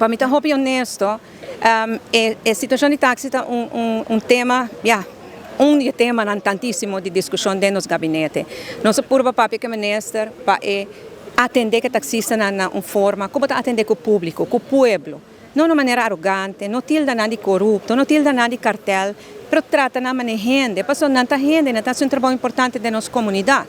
Pa mi ta hopi honesto, e situacion di taxi ta un tema, ya, un di e temanan tantisimo di discusion den nos gabinete. Nos a purba papia cu e minister pa e atende cu e taxistanan na un forma cu bo ta atende cu publico, cu pueblo. No na un manera arogante, no tilda nan di corupto, no tilda nan di cartel, pero trata nan manera hende, pasobra nan ta hende, nan ta haci un trabao importante den nos comunidad.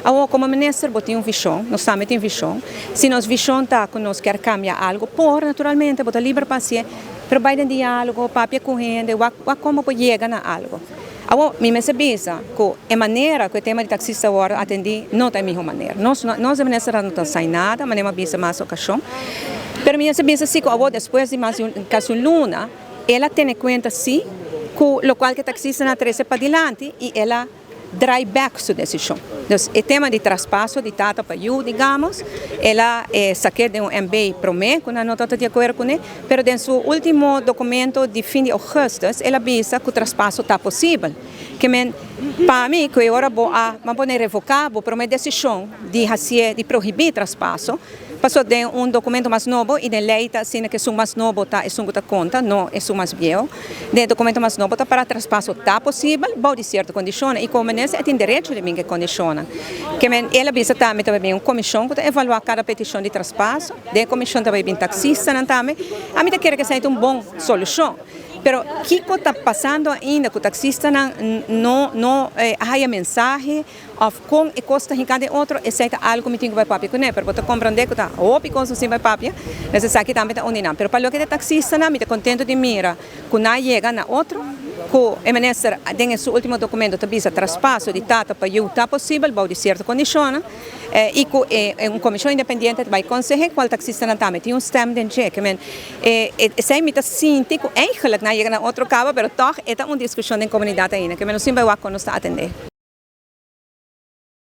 Awor, como minister bo tin un vision, nos tambe tin vision. Si nos vision ta cu nos kier cambia algo, por, naturalmente, bo ta liber pa hacié, pero bay den dialogo, papia cu hende, wak wak como bo yega na algo. Awor, mi mester bisa cu e manera cu e tema di taxista a wordo atendi no ta e miho manera. Nos nos e ministernan no ta sai nada, manera mi a bisa mas ocasion. Pero mi mester bisa si cu awor despues di mas di un casi un luna, el a tene cuenta si cu locual cu e taxistanan a trece padilanti y el a draai bek su desishon. Dus e tema di traspaso di tata pa yu, digamos, el a sak'é den un MB promé ku nan no tabata di akuerdo kuné, pero den su último dokumento di fin di ougùstùs el a bisa ku traspaso ta posibel. Ke men, pa mi ku e ora bo a, ban pone revoká bo promé desishon di hasié, di prohibí traspaso, Paso den un documento mas nobo y den ley ta asina cu esun mas nobo ta esun cu ta conta, no esun mas bieu. Den e documento mas nobo ta para traspaso ta posibel bou di cierto condicionnan y como minister e tin derecho di bin cu e condicionnan. Ke men el a bisa tambe ta bay bin un comision cu ta evalua cada peticion di traspaso. Den e comision ta bay bin taxistanan tambe. Ami ta kere cu esey ta un bon solucion. Pero kico ta pasando ainda cu taxistanan no no a haya mensahe? Of kon e kos ta hinká den otro, esei ta algu ku mi tin ku bai papia kuné. Pero bo ta komprondé ku ta hopi kos nos tin bai papia, mes esaki tambe ta un di nan. Pero pa loke ta e taksistanan, mi ta kontentu di mira ku nan a yega na otro, ku e minister den e su último dokumento ta bisa traspaso di tata pa yu ta posibel bou di sierto kondishonnan, i ku e un komishon independiente ta bai konseh'é kual taksistanan tambe tin un stèm den dje. Ke men esei mi ta sinti ku eigentlik nan a yega na otro kaba, pero tòg e ta un diskushon den komunidat ainda. Ke men nos tin bai wak kon nos ta atendé.